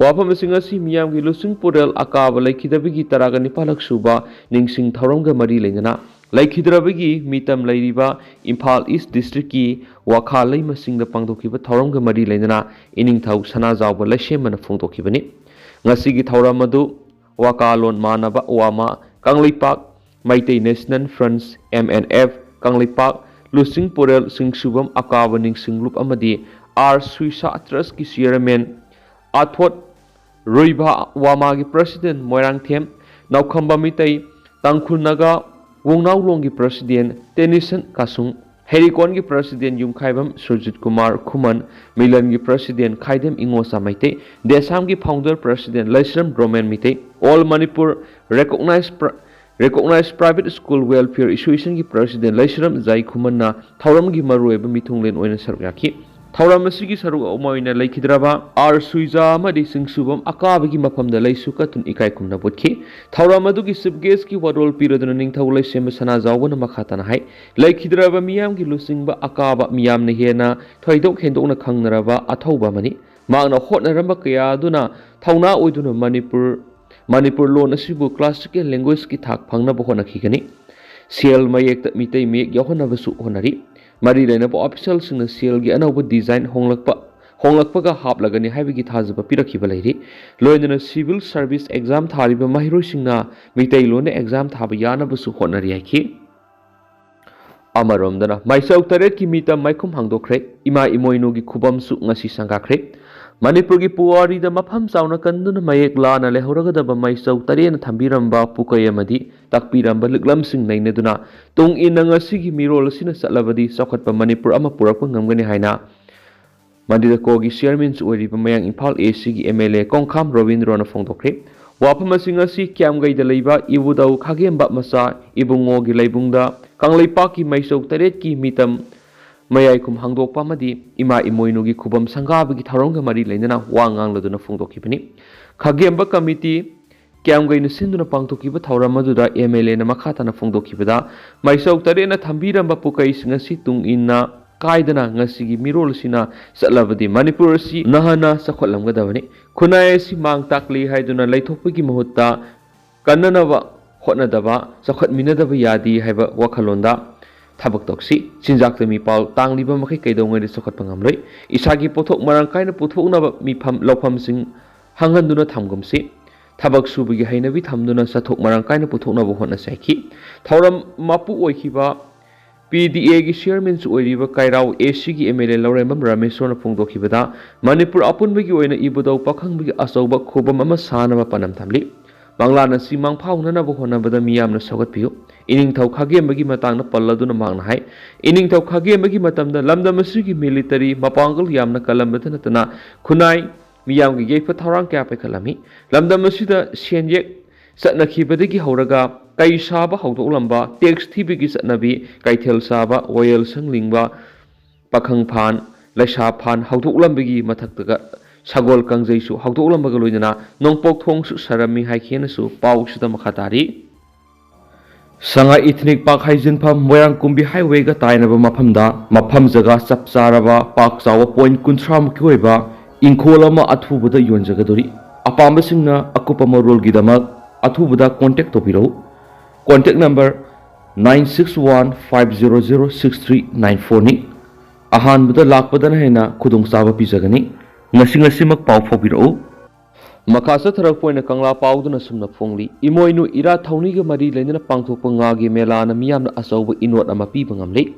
ꯋꯥꯐꯝꯁꯤꯡ ꯑꯁꯤ ꯃꯤꯌꯥꯝꯒꯤ ꯂꯨꯆꯤꯡ ꯄꯨꯔꯦꯜ ꯑꯀꯥꯕ ꯂꯩꯈꯤꯗꯕꯒꯤ ꯇꯔꯥꯒ ꯅꯤꯄꯥꯜꯂꯛ ꯁꯨꯕ ꯅꯤꯡꯁꯤꯡ ꯊꯧꯔꯝꯒ ꯃꯔꯤ ꯂꯩꯅꯅ ꯂꯩꯈꯤꯗ꯭ꯔꯕꯒꯤ ꯃꯤꯇꯝ ꯂꯩꯔꯤꯕ ꯏꯝꯐꯥꯜ ꯏꯁ ꯗꯤꯁꯇ꯭ꯔꯤꯛꯀꯤ ꯋꯥꯈꯥ ꯂꯩꯃꯁꯤꯡꯗ ꯄꯥꯡꯊꯣꯛꯈꯤꯕ ꯊꯧꯔꯝꯒ ꯃꯔꯤ ꯂꯩꯅꯅ ꯏꯅꯤꯡꯊꯧ ꯁꯅꯥꯖꯥꯎꯕ ꯂꯩꯁꯦꯝꯕꯅ ꯐꯣꯡꯗꯣꯛꯈꯤꯕꯅꯤ꯫ ꯉꯁꯤꯒꯤ ꯊꯧꯔꯝ ꯑꯗꯨ ꯋꯥꯀꯥꯂꯣꯟ ꯃꯥꯟꯅꯕ ꯋꯥꯃꯥ Kangleipak, Meitei national front, M N F, Kangleipak, ꯂꯨꯆꯤꯡ ꯄꯨꯔꯦꯜ ꯁꯤꯡꯁꯨꯕꯝ ꯑꯀꯥꯕ ꯅꯤꯡꯁꯤꯡ ꯂꯨꯞ ꯑꯃꯗꯤ ꯑꯥꯔ ꯁꯨꯏꯁꯥ ꯇ꯭ꯔꯁꯀꯤ ꯆꯤꯌꯔꯃꯦꯟ ꯑꯥꯊꯣꯠ ꯔꯨꯏꯚꯥ ꯋꯥꯃꯥꯒꯤ ꯄ꯭ꯔꯁꯤꯗꯦꯟ ꯃꯣꯏꯔꯥꯡꯊꯦꯝ ꯅꯥꯎꯈꯝꯕ ꯃꯤꯇꯩ, ꯇꯥꯡꯈꯨꯜ ꯅꯥꯒꯥ ꯋꯣꯡꯅꯥꯎꯂꯣꯡꯒꯤ ꯄ꯭ꯔꯁꯤꯗꯦꯟ ꯇꯦꯅꯤꯁꯟ ꯀꯥꯁꯨꯡ, ꯍꯦꯔꯤꯀꯣꯟꯒꯤ ꯄ꯭ꯔꯁꯤꯗꯦꯟ ꯌꯨꯝꯈꯥꯏꯕꯝ ꯁꯨꯔꯖꯤꯠ ꯀꯨꯃꯥꯔ ꯈꯨꯃꯟ, ꯃꯤꯂꯟꯒꯤ ꯄ꯭ꯔꯁꯤꯗꯦꯟ ꯈꯥꯏꯗꯦꯝ ꯏꯉꯣꯆꯥ ꯃꯩꯇꯩ, ꯗꯦꯁꯥꯝꯒꯤ founder president Laishram Bromen Mitei, all Manipur recognise ꯄ꯭ꯔ-, ꯔꯦꯀꯣꯛꯅꯥꯏꯖ ꯄ꯭ꯔꯥꯏꯚꯦꯠ ꯁ꯭ꯀꯨꯜ ꯋꯦꯜꯐꯤꯌꯔ ꯑꯦꯁꯣꯁꯤꯌꯦꯁꯟꯒꯤ ꯄ꯭ꯔꯁꯤꯗꯦꯟ ꯂꯩꯁ꯭ꯔꯝ ꯖꯥꯏ ꯈꯨꯃꯟꯅ ꯊꯧꯔꯝꯒꯤ ꯃꯔꯨꯑꯣꯏꯕ ꯃꯤꯊꯨꯡꯂꯦꯟ ꯑꯣꯏꯅ ꯁꯔꯨꯛ ꯌꯥꯈꯤ꯫ ꯊꯧꯔꯝ ꯑꯁꯤꯒꯤ ꯁꯔꯨꯛ ꯑꯃ ꯑꯣꯏꯅ ꯂꯩꯈꯤꯗ꯭ꯔꯕ ꯑꯥꯔ ꯁꯨꯏꯖꯥ ꯑꯃꯗꯤ ꯁꯤꯡꯁꯨꯕꯝ ꯑꯀꯥꯕꯒꯤ ꯃꯐꯝꯗ ꯂꯩꯁꯨ ꯀꯠꯇꯨꯅ ꯏꯀꯥꯏ ꯈꯨꯝꯅꯕ ꯎꯠꯈꯤ꯫ ꯊꯧꯔꯝ ꯑꯗꯨꯒꯤ ꯆꯤꯐ ꯒꯦꯁꯀꯤ ꯋꯥꯔꯣꯜ ꯄꯤꯔꯗꯨꯅ ꯅꯤꯡꯊꯧ ꯂꯩꯁꯦꯝꯕ ꯁꯅꯥꯖꯥꯎꯕꯅ ꯃꯈꯥ ꯇꯥꯅ ꯍꯥꯏ, ꯂꯩꯈꯤꯗ꯭ꯔꯕ ꯃꯤꯌꯥꯝꯒꯤ ꯂꯨꯆꯤꯡꯕ ꯑꯀꯥꯕ ꯃꯤꯌꯥꯝꯅ ꯍꯦꯟꯅ ꯊꯣꯏꯗꯣꯛ ꯍꯦꯟꯗꯣꯛꯅ ꯈꯪꯅꯔꯕ ꯑꯊꯧꯕ ꯑꯃꯅꯤ꯫ ꯃꯍꯥꯛꯅ ꯍꯣꯠꯅꯔꯝꯕ ꯀꯌꯥ ꯑꯗꯨꯅ ꯊꯧꯅꯥ ꯑꯣꯏꯗꯨꯅ ꯃꯅꯤꯄꯨꯔ, ꯃꯅꯤꯄꯨꯔ ꯂꯣꯟ ꯑꯁꯤꯕꯨ ꯀ꯭ꯂꯥꯁꯤꯀꯦꯜ ꯂꯦꯡꯒ꯭ꯋꯦꯖꯀꯤ ꯊꯥꯛ ꯐꯪꯅꯕ ꯍꯣꯠꯅꯈꯤꯒꯅꯤ꯫ ꯁꯦꯜ ꯃꯌꯦꯛꯇ ꯃꯤꯇꯩ ꯃꯌꯦꯛ ꯌꯥꯎꯍꯟꯅꯕꯁꯨ ꯍꯣꯠꯅꯔꯤ꯫ ꯃꯔꯤ ꯂꯩꯅꯕ ꯑꯣꯐꯤꯁꯤꯌꯦꯜꯁꯤꯡꯅ ꯁꯦꯜꯒꯤ ꯑꯅꯧꯕ ꯗꯤꯖꯥꯏꯟ ꯍꯣꯡꯂꯛꯄ, ꯍꯣꯡꯂꯛꯄꯒ ꯍꯥꯞꯂꯒꯅꯤ ꯍꯥꯏꯕꯒꯤ ꯊꯥꯖꯕ ꯄꯤꯔꯛꯈꯤꯕ ꯂꯩꯔꯤ꯫ ꯂꯣꯏꯅꯅ civil service exam ꯊꯥꯔꯤꯕ ꯃꯍꯩꯔꯣꯏꯁꯤꯡꯅ ꯃꯤꯇꯩꯂꯣꯟꯅ exam ꯊꯥꯕ ꯌꯥꯅꯕꯁꯨ ꯍꯣꯠꯅꯔꯤ ꯍꯥꯏꯈꯤ꯫ ꯑꯃꯔꯣꯝꯗꯅ ꯃꯥꯏꯆꯧ ꯇꯔꯦꯠꯀꯤ ꯃꯤꯇꯝ ꯃꯥꯏꯈꯨꯝ ꯍꯥꯡꯗꯣꯛꯈ꯭ꯔꯦ꯫ ꯏꯃꯥ ꯏꯃꯣꯏꯅꯨꯒꯤ ꯈꯨꯕꯝꯁꯨ ꯉꯁꯤ ꯁꯪꯒꯥꯈ꯭ꯔꯦ꯫ ꯃꯅꯤꯄꯨꯔꯒꯤ ꯄꯨꯋꯥꯔꯤꯗ ꯃꯐꯝ ꯆꯥꯎꯅ ꯀꯟꯗꯨꯅ ꯃꯌꯦꯛ ꯂꯥꯅ ꯂꯩꯍꯧꯔꯒꯗꯕ ꯃꯥꯏꯆꯧ ꯇꯔꯦꯠꯅ ꯊꯝꯕꯤꯔꯝꯕ ꯄꯨꯀꯩ ꯑꯃꯗꯤ ꯇꯥꯛꯄꯤꯔꯝꯕ ꯂꯤꯛꯂꯝꯁꯤꯡ ꯅꯩꯅꯗꯨꯅ ꯇꯨꯡ ꯏꯟꯅ ꯉꯁꯤꯒꯤ ꯃꯤꯔꯣꯜ ꯑꯁꯤꯅ ꯆꯠꯂꯕꯗꯤ ꯆꯥꯎꯈꯠꯄ ꯃꯅꯤꯄꯨꯔ ꯑꯃ ꯄꯨꯔꯛꯄ ꯉꯝꯒꯅꯤ ꯍꯥꯏꯅ ꯃꯟꯗꯤꯗꯀꯣꯒꯤ ꯆꯤꯌꯔꯃꯦꯟꯁꯨ ꯑꯣꯏꯔꯤꯕ ꯃꯌꯥꯡ ꯏꯝꯐꯥꯜ ꯑꯦꯁꯤꯒꯤ ꯑꯦꯝ ꯑꯦꯜ ꯑꯦ ꯀꯣꯡꯈꯥꯝ ꯔꯣꯕꯤꯟꯗ꯭ꯔꯣꯅ ꯐꯣꯡꯗꯣꯛꯈ꯭ꯔꯦ꯫ ꯋꯥꯐꯝ ꯑꯁꯤꯡ ꯑꯁꯤ ꯀ꯭ꯌꯥꯝꯒꯩꯗ ꯂꯩꯕ ꯏꯕꯨꯙꯧ ꯈꯥꯒꯦꯝꯕ ꯃꯆꯥ ꯏꯕꯨꯡꯉꯣꯒꯤ ꯂꯩꯕꯨꯡꯗ ꯀꯪꯂꯩꯄꯥꯛꯀꯤ ꯃꯩꯆꯧ ꯇꯔꯦꯠꯀꯤ ꯃꯤꯇꯝ ꯃꯌꯥꯏꯈꯨꯝ ꯍꯥꯡꯗꯣꯛꯄ ꯑꯃꯗꯤ ꯏꯃꯥ ꯏꯃꯣꯏꯅꯨꯒꯤ ꯈꯨꯕꯝ ꯁꯪꯒꯥꯕꯒꯤ ꯊꯧꯔꯝꯒ ꯃꯔꯤ ꯂꯩꯅꯅ ꯋꯥ ꯉꯥꯡꯂꯗꯨꯅ ꯐꯣꯡꯗꯣꯛꯈꯤꯕꯅꯤ꯫ ꯈꯥꯒꯦꯝꯕ ꯀꯃꯤꯇꯤ ꯀ꯭ꯌꯥꯝꯒꯩꯅ ꯁꯤꯟꯗꯨꯅ ꯄꯥꯡꯊꯣꯛꯈꯤꯕ ꯊꯧꯔꯝ ꯑꯗꯨꯗ ꯑꯦꯝ ꯑꯦꯜ ꯑꯦꯅ ꯃꯈꯥ ꯇꯥꯅ ꯐꯣꯡꯗꯣꯛꯈꯤꯕꯗ, ꯃꯩꯆꯧ ꯇꯔꯦꯠꯅ ꯊꯝꯕꯤꯔꯝꯕ ꯄꯨꯀꯩꯁꯤꯡ ꯑꯁꯤ ꯇꯨꯡ ꯏꯟꯅ ꯀꯥꯏꯗꯅ ꯉꯁꯤꯒꯤ ꯃꯤꯔꯣꯜ ꯑꯁꯤꯅ ꯆꯠꯂꯕꯗꯤ ꯃꯅꯤꯄꯨꯔ ꯑꯁꯤ ꯅꯍꯥꯟꯅ ꯆꯥꯎꯈꯠꯂꯝꯒꯗꯕꯅꯤ꯫ ꯈꯨꯟꯅꯥꯏ ꯑꯁꯤ ꯃꯥꯡ ꯇꯥꯛꯂꯤ ꯍꯥꯏꯗꯨꯅ ꯂꯩꯊꯣꯛꯄꯒꯤ ꯃꯍꯨꯠꯇ ꯀꯟꯅꯅꯕ ꯍꯣꯠꯅꯗꯕ, ꯆꯥꯎꯈꯠꯃꯤꯟꯅꯗꯕ ꯌꯥꯗꯦ ꯍꯥꯏꯕ ꯋꯥꯈꯜꯂꯣꯟꯗ ꯊꯕꯛ ꯇꯧꯁꯤ꯫ ꯆꯤꯟꯖꯥꯛꯇ ꯃꯤꯄꯥꯜ ꯇꯥꯡꯂꯤꯕ ꯃꯈꯩ ꯀꯩꯗꯧꯉꯩꯗ ꯆꯥꯎꯈꯠꯄ ꯉꯝꯂꯣꯏ꯫ ꯏꯁꯥꯒꯤ ꯄꯣꯠꯊꯣꯛ ꯃꯔꯥꯡ ꯀꯥꯏꯅ ꯄꯨꯊꯣꯛꯅꯕ ꯃꯤꯐꯝ ꯂꯧꯐꯝꯁꯤꯡ ꯍꯥꯡꯍꯟꯗꯨꯅ ꯊꯝꯒꯨꯝꯁꯤ꯫ ꯊꯕꯛ ꯁꯨꯕꯒꯤ ꯍꯩꯅꯕꯤ ꯊꯝꯗꯨꯅ ꯆꯥꯊꯣꯛ ꯃꯔꯥꯡ ꯀꯥꯏꯅ ꯄꯨꯊꯣꯛꯅꯕ ꯍꯣꯠꯅꯁꯤ ꯍꯥꯏꯈꯤ꯫ ꯊꯧꯔꯝ ꯃꯄꯨ ꯑꯣꯏꯈꯤꯕ ꯄꯤ ꯗꯤ ꯑꯦꯒꯤ ꯆꯤꯌꯔꯃꯦꯟꯁꯨ ꯑꯣꯏꯔꯤꯕ ꯀꯩꯔꯥꯎ ꯑꯦꯁꯤꯒꯤ ꯑꯦꯝ ꯑꯦꯜ ꯑꯦ ꯂꯧꯔꯦꯝꯕꯝ ꯔꯥꯃꯦꯁꯣꯔꯅ ꯐꯣꯡꯗꯣꯛꯈꯤꯕꯗ, ꯃꯅꯤꯄꯨꯔ ꯑꯄꯨꯟꯕꯒꯤ ꯑꯣꯏꯅ ꯏꯕꯨꯙꯧ ꯄꯥꯈꯪꯕꯒꯤ ꯑꯆꯧꯕ ꯈꯨꯕꯝ ꯑꯃ ꯁꯥꯅꯕ ꯄꯥꯟꯗꯝ ꯊꯝꯂꯤ꯫ ꯃꯪꯂꯥꯟ ꯑꯁꯤ ꯃꯥꯡꯐꯥꯎꯅꯅꯕ ꯍꯣꯠꯅꯕꯗ ꯃꯤꯌꯥꯝꯅ ꯁꯧꯒꯠꯄꯤꯌꯨ꯫ ꯏꯅꯤꯡꯊꯧ ꯈꯥꯒꯦꯝꯕꯒꯤ ꯃꯇꯥꯡꯗ ꯄꯜꯂꯗꯨꯅ ꯃꯍꯥꯛꯅ ꯍꯥꯏ, ꯏꯅꯤꯡꯊꯧ ꯈꯥꯒꯦꯝꯕꯒꯤ ꯃꯇꯝꯗ ꯂꯝꯗꯝ ꯑꯁꯤꯒꯤ ꯃꯤꯂꯤꯇꯔꯤ ꯃꯄꯥꯡꯒꯜ ꯌꯥꯝꯅ ꯀꯜꯂꯝꯕꯇ ꯅꯠꯇꯅ ꯈꯨꯟꯅꯥꯏ ꯃꯤꯌꯥꯝꯒꯤ ꯌꯥꯏꯐ ꯊꯧꯔꯥꯡ ꯀꯌꯥ ꯄꯥꯏꯈꯠꯂꯝꯃꯤ꯫ ꯂꯝꯗꯝ ꯑꯁꯤꯗ ꯁꯦꯟꯌꯦꯛ ꯆꯠꯅꯈꯤꯕꯗꯒꯤ ꯍꯧꯔꯒ ꯀꯩ ꯁꯥꯕ ꯍꯧꯗꯣꯛꯂꯝꯕ, ꯇꯦꯛꯁ ꯊꯤꯕꯒꯤ ꯆꯠꯅꯕꯤ, ꯀꯩꯊꯦꯜ ꯁꯥꯕ, ꯋꯥꯌꯦꯜ ꯁꯪ ꯂꯤꯡꯕ, ꯄꯥꯈꯪ ꯐꯥꯟ, ꯂꯩꯁꯥ ꯐꯥꯟ ꯍꯧꯗꯣꯛꯂꯝꯕꯒꯤ ꯃꯊꯛꯇꯒ ꯁꯒꯣꯜ ꯀꯥꯡꯖꯩꯁꯨ ꯍꯧꯗꯣꯛꯂꯝꯕꯒ ꯂꯣꯏꯅꯅ ꯅꯣꯡꯄꯣꯛ ꯊꯣꯡꯁꯨ ꯁꯥꯔꯝꯃꯤ ꯍꯥꯏꯈꯤꯅꯁꯨ ꯄꯥꯎꯁꯤꯗ ꯃꯈꯥ ꯇꯥꯔꯤ꯫ ꯁꯉꯥꯏ ꯏꯊꯅꯤꯛ ꯄꯥꯛ ꯍꯩꯖꯤꯟꯐꯝ ꯃꯣꯏꯔꯥꯡ ꯀꯨꯝꯕꯤ ꯍꯥꯏꯋꯦꯒ ꯇꯥꯏꯅꯕ ꯃꯐꯝꯗ ꯃꯐꯝ ꯖꯒꯥ ꯆꯞ ꯆꯥꯔꯕ ꯄꯥꯛ ꯆꯥꯎꯕ ꯄꯣꯏꯟꯠ ꯀꯨꯟꯊ꯭ꯔꯥ ꯃꯨꯛꯀꯤ ꯑꯣꯏꯕ ꯏꯪꯈꯣꯜ ꯑꯃ ꯑꯊꯨꯕꯗ ꯌꯣꯟꯖꯒꯗꯧꯔꯤ꯫ ꯑꯄꯥꯝꯕꯁꯤꯡꯅ ꯑꯀꯨꯞꯄ ꯃꯔꯣꯜꯒꯤꯗꯃꯛ ꯑꯊꯨꯕꯗ ꯀꯣꯟꯇꯦꯛ ꯇꯧꯕꯤꯔꯛꯎ꯫ Contact number nine six one five zero zero six three nine four ꯅꯤ꯫ ꯑꯍꯥꯟꯕꯗ ꯂꯥꯛꯄꯗꯅ ꯍꯦꯟꯅ ꯈꯨꯗꯣꯡꯆꯥꯕ ꯄꯤꯖꯒꯅꯤ꯫ ꯉꯁꯤ ꯉꯁꯤꯃꯛ ꯄꯥꯎ ꯐꯥꯎꯕꯤꯔꯛꯎ꯫ ꯃꯈꯥ ꯆꯠꯊꯔꯛꯄ ꯑꯣꯏꯅ ꯀꯪꯂꯥ ꯄꯥꯎꯗꯅ ꯁꯨꯝꯅ ꯐꯣꯡꯂꯤ, ꯏꯃꯣꯏꯅꯨ ꯏꯔꯥꯠ ꯊꯧꯅꯤꯒ ꯃꯔꯤ ꯂꯩꯅꯅ ꯄꯥꯡꯊꯣꯛꯄ ꯉꯥꯒꯤ ꯃꯦꯂꯥꯅ ꯃꯤꯌꯥꯝꯅ ꯑꯆꯧꯕ ꯏꯅꯣꯠ ꯑꯃ ꯄꯤꯕ ꯉꯝꯂꯤ꯫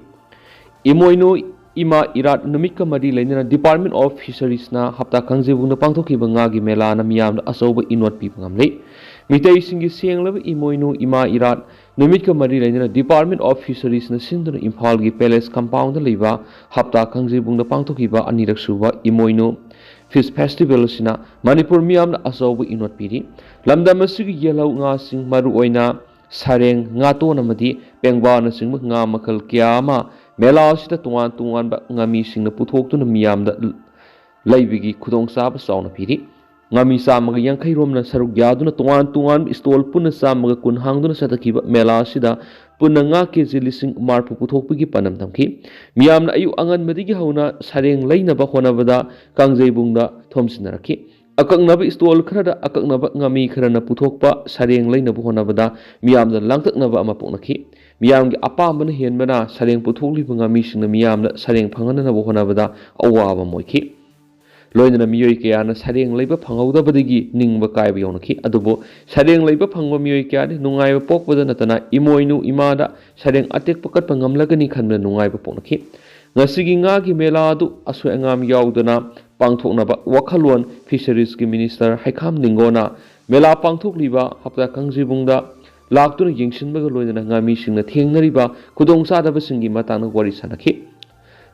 ꯏꯃꯣꯏꯅꯨ ꯏꯃꯥ ꯏꯔꯥꯠ ꯅꯨꯃꯤꯠꯀ ꯃꯔꯤ ꯂꯩꯅꯅ Department of Fisheries ꯅ ꯍꯞꯇꯥ ꯀꯥꯡꯖꯩꯕꯨꯡꯗ ꯄꯥꯡꯊꯣꯛꯈꯤꯕ ꯉꯥꯒꯤ ꯃꯦꯂꯥꯅ ꯃꯤꯌꯥꯝꯗ ꯑꯆꯧꯕ ꯏꯅꯣꯠ ꯄꯤꯕ ꯉꯝꯂꯤ꯫ ꯃꯤꯇꯩꯁꯤꯡꯒꯤ ꯁꯦꯡꯂꯕ ꯏꯃꯣꯏꯅꯨ ꯏꯃꯥ ꯏꯔꯥꯠ ꯅꯨꯃꯤꯠꯀ ꯃꯔꯤ ꯂꯩꯅꯅ Department of Fisheries ꯅ ꯁꯤꯟꯗꯨꯅ ꯏꯝꯐꯥꯜꯒꯤ Palace Compound ꯗ ꯂꯩꯕ ꯍꯞꯇꯥ ꯀꯥꯡꯖꯩꯕꯨꯡꯗ ꯄꯥꯡꯊꯣꯛꯈꯤꯕ ꯑꯅꯤꯔꯛ ꯁꯨꯕ ꯏꯃꯣꯏꯅꯨ Fish Festival ꯑꯁꯤꯅ ꯃꯅꯤꯄꯨꯔ ꯃꯤꯌꯥꯝꯗ ꯑꯆꯧꯕ ꯏꯅꯣꯠ ꯄꯤꯔꯤ꯫ ꯂꯝꯗꯝ ꯑꯁꯤꯒꯤ ꯌꯦꯜꯍꯧ ꯉꯥꯁꯤꯡ, ꯃꯔꯨꯑꯣꯏꯅ ꯁꯔꯦꯡ, ꯉꯥꯇꯣꯟ ꯑꯃꯗꯤ ꯄꯦꯡꯕꯥꯅꯆꯤꯡꯕ ꯉꯥ ꯃꯈꯜ ꯀꯌꯥ ꯑꯃ ꯃꯦꯂꯥ ꯑꯁꯤꯗ ꯇꯣꯉꯥꯟ ꯇꯣꯉꯥꯟꯕ ꯉꯥꯃꯤꯁꯤꯡꯅ ꯄꯨꯊꯣꯛꯇꯨꯅ ꯃꯤꯌꯥꯝꯗ ꯂꯩꯕꯒꯤ ꯈꯨꯗꯣꯡꯆꯥꯕ ꯆꯥꯎꯅ ꯄꯤꯔꯤ꯫ ꯉꯥꯃꯤ ꯆꯥꯝꯃꯒ ꯌꯥꯡꯈꯩ ꯔꯣꯝꯅ ꯁꯔꯨꯛ ꯌꯥꯗꯨꯅ ꯇꯣꯉꯥꯟ ꯇꯣꯉꯥꯟꯕ stall ꯄꯨꯟꯅ ꯆꯥꯝꯃꯒ ꯀꯨꯟ ꯍꯥꯡꯗꯨꯅ ꯆꯠꯊꯈꯤꯕ ꯃꯦꯂꯥ ꯑꯁꯤꯗ ꯄꯨꯟꯅ ꯉꯥ ꯀꯦ ꯖꯤ ꯂꯤꯁꯤꯡ ꯃꯔꯐꯨ ꯄꯨꯊꯣꯛꯄꯒꯤ ꯄꯥꯟꯗꯝ ꯊꯝꯈꯤ꯫ ꯃꯤꯌꯥꯝꯅ ꯑꯌꯨꯛ ꯑꯉꯟꯕꯗꯒꯤ ꯍꯧꯅ ꯁꯔꯦꯡ ꯂꯩꯅꯕ ꯍꯣꯠꯅꯕꯗ ꯀꯥꯡꯖꯩꯕꯨꯡꯗ ꯊꯣꯝꯖꯤꯟꯅꯔꯛꯈꯤ꯫ ꯑꯀꯛꯅꯕ stall ꯈꯔꯗ ꯑꯀꯛꯅꯕ ꯉꯥꯃꯤ ꯈꯔꯅ ꯄꯨꯊꯣꯛꯄ ꯁꯔꯦꯡ ꯂꯩꯅꯕ ꯍꯣꯠꯅꯕꯗ ꯃꯤꯌꯥꯝꯗ ꯂꯥꯡꯇꯛꯅꯕ ꯑꯃ ꯄꯣꯛꯅꯈꯤ꯫ ꯃꯤꯌꯥꯝꯒꯤ ꯑꯄꯥꯝꯕꯅ ꯍꯦꯟꯕꯅ ꯁꯔꯦꯡ ꯄꯨꯊꯣꯛꯂꯤꯕ ꯉꯥꯃꯤꯁꯤꯡꯅ ꯃꯤꯌꯥꯝꯗ ꯁꯔꯦꯡ ꯐꯪꯍꯟꯅꯅꯕ ꯍꯣꯠꯅꯕꯗ ꯑꯋꯥꯕ ꯑꯃ ꯑꯣꯏꯈꯤ꯫ ꯂꯣꯏꯅꯅ ꯃꯤꯑꯣꯏ ꯀꯌꯥꯅ ꯁꯔꯦꯡ ꯂꯩꯕ ꯐꯪꯍꯧꯗꯕꯗꯒꯤ ꯅꯤꯡꯕ ꯀꯥꯏꯕ ꯌꯥꯎꯅꯈꯤ꯫ ꯑꯗꯨꯕꯨ ꯁꯔꯦꯡ ꯂꯩꯕ ꯐꯪꯕ ꯃꯤꯑꯣꯏ ꯀꯌꯥꯗꯤ ꯅꯨꯡꯉꯥꯏꯕ ꯄꯣꯛꯄꯗ ꯅꯠꯇꯅ ꯏꯃꯣꯏꯅꯨ ꯏꯃꯥꯗ ꯁꯔꯦꯡ ꯑꯇꯦꯛꯄ ꯀꯠꯄ ꯉꯝꯂꯒꯅꯤ ꯈꯟꯕꯗ ꯅꯨꯡꯉꯥꯏꯕ ꯄꯣꯛꯅꯈꯤ꯫ ꯉꯁꯤꯒꯤ ꯉꯥꯒꯤ ꯃꯦꯂꯥ ꯑꯗꯨ ꯑꯁꯣꯏ ꯑꯉꯥꯝ ꯌꯥꯎꯗꯅ ꯄꯥꯡꯊꯣꯛꯅꯕ ꯋꯥꯈꯜꯂꯣꯟ Fisheries ꯀꯤ Minister ꯍꯩꯈꯥꯝ ꯂꯤꯡꯒꯣꯅ ꯃꯦꯂꯥ ꯄꯥꯡꯊꯣꯛꯂꯤꯕ ꯍꯞꯇꯥ ꯀꯥꯡꯖꯩꯕꯨꯡꯗ ꯂꯥꯛꯇꯨꯅ ꯌꯦꯡꯁꯤꯟꯕꯒ ꯂꯣꯏꯅꯅ ꯉꯥꯃꯤꯁꯤꯡꯅ ꯊꯦꯡꯅꯔꯤꯕ ꯈꯨꯗꯣꯡꯆꯥꯗꯕꯁꯤꯡꯒꯤ ꯃꯇꯥꯡꯗ ꯋꯥꯔꯤ ꯁꯥꯅꯈꯤ꯫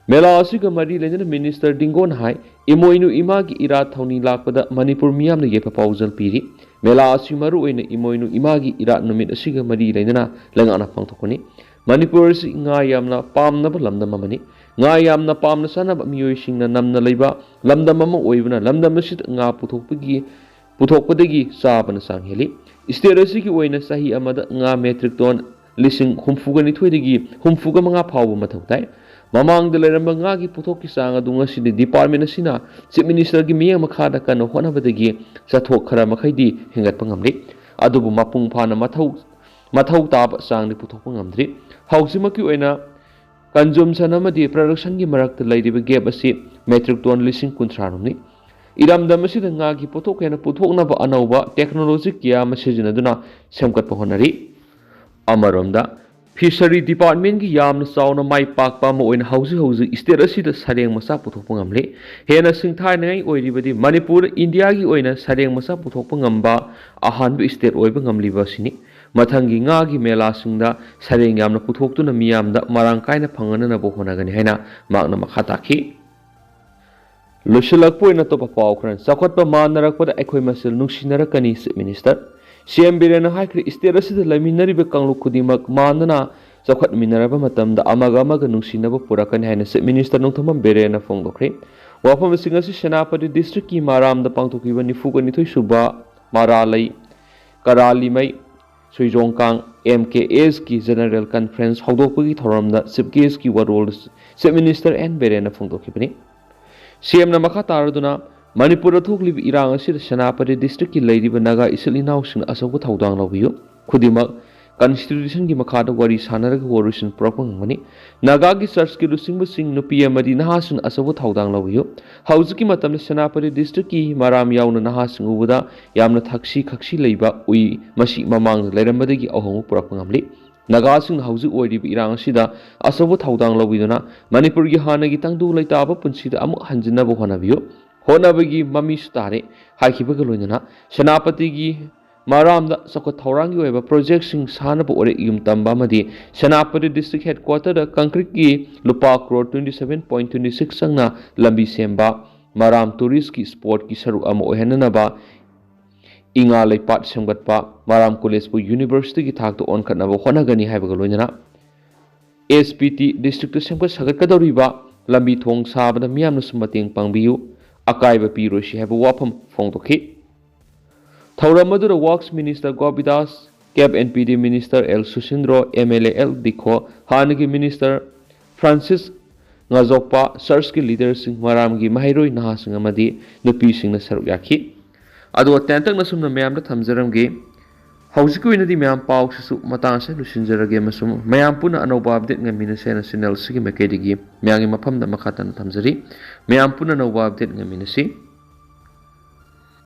ꯃꯦꯂꯥ ꯑꯁꯤꯒ ꯃꯔꯤ ꯂꯩꯅꯅ Minister ꯂꯤꯡꯒꯣꯅ ꯍꯥꯏ, ꯏꯃꯣꯏꯅꯨ ꯏꯃꯥꯒꯤ ꯏꯔꯥꯠ ꯊꯧꯅꯤ ꯂꯥꯛꯄꯗ ꯃꯅꯤꯄꯨꯔ ꯃꯤꯌꯥꯝꯅ ꯌꯥꯏꯐ ꯄꯥꯎꯖꯦꯜ ꯄꯤꯔꯤ꯫ ꯃꯦꯂꯥ ꯑꯁꯤ ꯃꯔꯨꯑꯣꯏꯅ ꯏꯃꯣꯏꯅꯨ ꯏꯃꯥꯒꯤ ꯏꯔꯥꯠ ꯅꯨꯃꯤꯠ ꯑꯁꯤꯒ ꯃꯔꯤ ꯂꯩꯅꯅ ꯂꯩꯉꯥꯛꯅ ꯄꯥꯡꯊꯣꯛꯄꯅꯤ꯫ ꯃꯅꯤꯄꯨꯔ ꯑꯁꯤ ꯉꯥ ꯌꯥꯝꯅ ꯄꯥꯝꯅꯕ ꯂꯝꯗꯝ ꯑꯃꯅꯤ꯫ ꯉꯥ ꯌꯥꯝꯅ ꯄꯥꯝꯅ ꯆꯥꯅꯕ ꯃꯤꯑꯣꯏꯁꯤꯡꯅ ꯅꯝꯅ ꯂꯩꯕ ꯂꯝꯗꯝ ꯑꯃ ꯑꯣꯏꯕꯅ ꯂꯝꯗꯝ ꯑꯁꯤꯗ ꯉꯥ ꯄꯨꯊꯣꯛꯄꯒꯤ, ꯄꯨꯊꯣꯛꯄꯗꯒꯤ ꯆꯥꯕꯅ ꯆꯥꯡ ꯍꯦꯜꯂꯤ꯫ State ꯑꯁꯤꯒꯤ ꯑꯣꯏꯅ ꯆꯍꯤ ꯑꯃꯗ ꯉꯥ metric ton ꯂꯤꯁꯤꯡ ꯍꯨꯝꯐꯨꯒ ꯅꯤꯊꯣꯏꯗꯒꯤ ꯍꯨꯝꯐꯨꯒ ꯃꯉꯥ ꯐꯥꯎꯕ ꯃꯊꯧ ꯇꯥꯏ꯫ ꯃꯃꯥꯡꯗ ꯂꯩꯔꯝꯕ ꯉꯥꯒꯤ ꯄꯣꯠꯊꯣꯛꯀꯤ ꯆꯥꯡ ꯑꯗꯨ ꯉꯁꯤꯗꯤ department ꯑꯁꯤꯅ Chief Minister ꯒꯤ ꯃꯤꯠꯌꯦꯡ ꯃꯈꯥꯗ ꯀꯟꯅ ꯍꯣꯠꯅꯕꯗꯒꯤ ꯆꯥꯊꯣꯛ ꯈꯔ ꯃꯈꯩꯗꯤ ꯍꯦꯟꯒꯠꯄ ꯉꯝꯂꯤ꯫ ꯑꯗꯨꯕꯨ ꯃꯄꯨꯡ ꯐꯥꯅ ꯃꯊꯧ, ꯃꯊꯧ ꯇꯥꯕ ꯆꯥꯡꯗꯤ ꯄꯨꯊꯣꯛꯄ ꯉꯝꯗ꯭ꯔꯤ꯫ ꯍꯧꯖꯤꯛꯃꯛꯀꯤ ꯑꯣꯏꯅ Consumption ꯑꯃꯗꯤ production ꯒꯤ ꯃꯔꯛꯇ ꯂꯩꯔꯤꯕ gap ꯑꯁꯤ metric ton ꯂꯤꯁꯤꯡ ꯀꯨꯟꯊ꯭ꯔꯥ ꯔꯣꯝꯅꯤ꯫ ꯏꯔꯝꯗꯝ ꯑꯁꯤꯗ ꯉꯥꯒꯤ ꯄꯣꯠꯊꯣꯛ ꯍꯦꯟꯅ ꯄꯨꯊꯣꯛꯅꯕ ꯑꯅꯧꯕ technology ꯀꯌꯥ ꯑꯃ ꯁꯤꯖꯤꯟꯅꯗꯨꯅ ꯁꯦꯝꯒꯠꯄ ꯍꯣꯠꯅꯔꯤ꯫ ꯑꯃꯔꯣꯝꯗ, Fishery Department ꯀꯤ ꯌꯥꯝꯅ ꯆꯥꯎꯅ ꯃꯥꯏ ꯄꯥꯛꯄ ꯑꯃ ꯑꯣꯏꯅ ꯍꯧꯖꯤꯛ ꯍꯧꯖꯤꯛ state ꯑꯁꯤꯗ ꯁꯔꯦꯡ ꯃꯆꯥ ꯄꯨꯊꯣꯛꯄ ꯉꯝꯂꯤ꯫ ꯍꯦꯟꯅ ꯁꯤꯡꯊꯥꯅꯤꯡꯉꯥꯏ ꯑꯣꯏꯔꯤꯕꯗꯤ ꯃꯅꯤꯄꯨꯔ ꯏꯟꯗꯤꯌꯥꯒꯤ ꯑꯣꯏꯅ ꯁꯔꯦꯡ ꯃꯆꯥ ꯄꯨꯊꯣꯛꯄ ꯉꯝꯕ ꯑꯍꯥꯟꯕ state ꯑꯣꯏꯕ ꯉꯝꯂꯤꯕ ꯑꯁꯤꯅꯤ꯫ ꯃꯊꯪꯒꯤ ꯉꯥꯒꯤ ꯃꯦꯂꯥꯁꯤꯡꯗ ꯁꯔꯦꯡ ꯌꯥꯝꯅ ꯄꯨꯊꯣꯛꯇꯨꯅ ꯃꯤꯌꯥꯝꯗ ꯃꯔꯥꯡ ꯀꯥꯏꯅ ꯐꯪꯍꯟꯅꯅꯕ ꯍꯣꯠꯅꯒꯅꯤ ꯍꯥꯏꯅ ꯃꯍꯥꯛꯅ ꯃꯈꯥ ꯇꯥꯈꯤ꯫ ꯂꯣꯏꯁꯤꯜꯂꯛꯄ ꯑꯣꯏꯅ ꯑꯇꯣꯞꯄ ꯄꯥꯎ ꯈꯔ꯫ ꯆꯥꯎꯈꯠꯄ ꯃꯥꯟꯅꯔꯛꯄꯗ ꯑꯩꯈꯣꯏ ꯃꯁꯦꯜ ꯅꯨꯡꯁꯤꯅꯔꯛꯀꯅꯤ, Chief Minister꯫ ꯁꯤ ꯑꯦꯝ ꯕꯤꯔꯦꯟꯅ ꯍꯥꯏꯈ꯭ꯔꯦ, state ꯑꯁꯤꯗ ꯂꯩꯃꯤꯟꯅꯔꯤꯕ ꯀꯥꯡꯂꯨꯞ ꯈꯨꯗꯤꯡꯃꯛ ꯃꯥꯟꯅꯅ ꯆꯥꯎꯈꯠꯃꯤꯟꯅꯔꯕ ꯃꯇꯝꯗ ꯑꯃꯒ ꯑꯃꯒ ꯅꯨꯡꯁꯤꯅꯕ ꯄꯨꯔꯛꯀꯅꯤ ꯍꯥꯏꯅ Chief Minister ꯅꯣꯡꯊꯣꯝꯕꯝ ꯕꯤꯔꯦꯟꯅ ꯐꯣꯡꯗꯣꯛꯈ꯭ꯔꯦ꯫ ꯋꯥꯐꯝꯁꯤꯡ ꯑꯁꯤ ꯁꯦꯅꯥꯄꯇꯤ district ꯀꯤ ꯃꯔꯥꯝꯗ ꯄꯥꯡꯊꯣꯛꯈꯤꯕ ꯅꯤꯐꯨꯒ ꯅꯤꯊꯣꯏ ꯁꯨꯕ ꯃꯔꯥꯂꯩ ꯀꯔꯥꯂꯤꯃꯩ ꯁꯨꯏꯖꯣꯡꯀꯥꯡ M K S ꯀꯤ General Conference ꯍꯧꯗꯣꯛꯄꯒꯤ ꯊꯧꯔꯝꯗ Chief Guest ꯀꯤ ꯋꯥꯔꯣꯜ Chief Minister ꯑꯦꯟ ꯕꯤꯔꯦꯟꯅ ꯐꯣꯡꯗꯣꯛꯈꯤꯕꯅꯤ꯫ ꯁꯤ ꯑꯦꯝꯅ ꯃꯈꯥ ꯇꯥꯔꯗꯨꯅ, ꯃꯅꯤꯄꯨꯔꯗ ꯊꯣꯛꯂꯤꯕ ꯏꯔꯥꯡ ꯑꯁꯤꯗ ꯁꯦꯅꯥꯄꯇꯤ district ꯀꯤ ꯂꯩꯔꯤꯕ ꯅꯥꯒꯥ ꯏꯆꯤꯜ ꯏꯅꯥꯎꯁꯤꯡꯅ ꯑꯆꯧꯕ ꯊꯧꯗꯥꯡ ꯂꯧꯕꯤꯌꯨ꯫ ꯈꯨꯗꯤꯡꯃꯛ constitution ꯒꯤ ꯃꯈꯥꯗ ꯋꯥꯔꯤ ꯁꯥꯟꯅꯔꯒ ꯋꯥꯔꯣꯏꯁꯤꯟ ꯄꯨꯔꯛꯄ ꯉꯝꯒꯅꯤ꯫ ꯅꯥꯒꯥꯒꯤ church ꯀꯤ ꯂꯨꯆꯤꯡꯕꯁꯤꯡ, ꯅꯨꯄꯤ ꯑꯃꯗꯤ ꯅꯍꯥꯁꯤꯡꯅ ꯑꯆꯧꯕ ꯊꯧꯗꯥꯡ ꯂꯧꯕꯤꯌꯨ꯫ ꯍꯧꯖꯤꯛꯀꯤ ꯃꯇꯝꯗ ꯁꯦꯅꯥꯄꯇꯤ district ꯀꯤ ꯃꯔꯥꯝ ꯌꯥꯎꯅ ꯅꯍꯥꯁꯤꯡ ꯎꯕꯗ ꯌꯥꯝꯅ ꯊꯛꯁꯤ ꯈꯛꯁꯤ ꯂꯩꯕ ꯎꯏ꯫ ꯃꯁꯤ ꯃꯃꯥꯡꯗ ꯂꯩꯔꯝꯕꯗꯒꯤ ꯑꯍꯣꯡꯕ ꯄꯨꯔꯛꯄ ꯉꯝꯂꯤ꯫ ꯅꯥꯒꯥꯁꯤꯡꯅ ꯍꯧꯖꯤꯛ ꯑꯣꯏꯔꯤꯕ ꯏꯔꯥꯡ ꯑꯁꯤꯗ ꯑꯆꯧꯕ ꯊꯧꯗꯥꯡ ꯂꯧꯕꯤꯗꯨꯅ ꯃꯅꯤꯄꯨꯔꯒꯤ ꯍꯥꯟꯅꯒꯤ ꯇꯪꯗꯨ ꯂꯩꯇꯥꯕ ꯄꯨꯟꯁꯤꯗ ꯑꯃꯨꯛ ꯍꯟꯖꯤꯟꯅꯕ ꯍꯣꯠꯅꯕꯤꯌꯨ꯫ ꯍꯣꯠꯅꯕꯒꯤ ꯃꯃꯤꯁꯨ ꯇꯥꯔꯦ ꯍꯥꯏꯈꯤꯕꯒ ꯂꯣꯏꯅꯅ ꯁꯦꯅꯥꯄꯇꯤꯒꯤ ꯃꯔꯥꯝꯗ ꯆꯥꯎꯈꯠ ꯊꯧꯔꯥꯡꯒꯤ ꯑꯣꯏꯕ project ꯁꯤꯡ ꯁꯥꯅꯕ ꯑꯣꯏꯔꯛ ꯌꯨꯝ ꯇꯝꯕ ꯑꯃꯗꯤ ꯁꯦꯅꯥꯄꯇꯤ district headquarter ꯗ concrete ꯀꯤ ꯂꯨꯄꯥ crore twenty seven point twenty six ꯆꯪꯅ ꯂꯝꯕꯤ ꯁꯦꯝꯕ, ꯃꯔꯥꯝ tourist ꯀꯤ spot ꯀꯤ ꯁꯔꯨꯛ ꯑꯃ ꯑꯣꯏꯍꯟꯅꯅꯕ ꯏꯉꯥ ꯂꯩꯄꯥꯠ ꯁꯦꯝꯒꯠꯄ, ꯃꯔꯥꯝ college ꯄꯨ university ꯒꯤ ꯊꯥꯛꯇ ꯑꯣꯟꯈꯠꯅꯕ ꯍꯣꯠꯅꯒꯅꯤ ꯍꯥꯏꯕꯒ ꯂꯣꯏꯅꯅ S P T district ꯇ ꯁꯦꯝꯒꯠ ꯁꯥꯒꯠꯀꯗꯧꯔꯤꯕ ꯂꯝꯕꯤ ꯊꯣꯡ ꯁꯥꯕꯗ ꯃꯤꯌꯥꯝꯅꯁꯨ ꯃꯇꯦꯡ ꯄꯥꯡꯕꯤꯌꯨ, ꯑꯀꯥꯏꯕ ꯄꯤꯔꯣꯏꯁꯤ ꯍꯥꯏꯕ ꯋꯥꯐꯝ ꯐꯣꯡꯗꯣꯛꯈꯤ꯫ ꯊꯧꯔꯝ ꯑꯗꯨꯗ Works Minister Gopidas, Cap and P D Minister L Susindro, M L A L Dikho, ꯍꯥꯟꯅꯒꯤ Minister ꯐ꯭ꯔꯥꯟꯁꯤꯁ ꯉꯥꯖꯣꯛꯄ, church ꯀꯤ leader ꯁꯤꯡ, ꯃꯔꯥꯝꯒꯤ ꯃꯍꯩꯔꯣꯏ ꯅꯍꯥꯁꯤꯡ ꯑꯃꯗꯤ ꯅꯨꯄꯤꯁꯤꯡꯅ ꯁꯔꯨꯛ ꯌꯥꯈꯤ꯫ ꯑꯗꯨꯒ ꯇꯦꯟꯇꯛꯅ ꯁꯨꯝꯅ ꯃꯌꯥꯝꯗ ꯊꯝꯖꯔꯝꯒꯦ꯫ ꯍꯧꯖꯤꯛꯀꯤ ꯑꯣꯏꯅꯗꯤ ꯃꯌꯥꯝ ꯄꯥꯎꯁꯤꯁꯨ ꯃꯇꯥꯡ ꯑꯁꯤꯗ ꯂꯣꯏꯁꯤꯟꯖꯔꯒꯦ, ꯑꯃꯁꯨꯡ ꯃꯌꯥꯝ ꯄꯨꯟꯅ ꯑꯅꯧꯕ update ꯉꯥꯏꯃꯤꯟꯅꯁꯦ ꯍꯥꯏꯅ channel ꯑꯁꯤꯒꯤ ꯃꯥꯏꯀꯩꯗꯒꯤ ꯃꯌꯥꯝꯒꯤ ꯃꯐꯝꯗ ꯃꯈꯥ ꯇꯥꯅ ꯊꯝꯖꯔꯤ꯫ ꯃꯌꯥꯝ ꯄꯨꯟꯅ ꯑꯅꯧꯕ update ꯉꯥꯏꯃꯤꯟꯅꯁꯤ꯫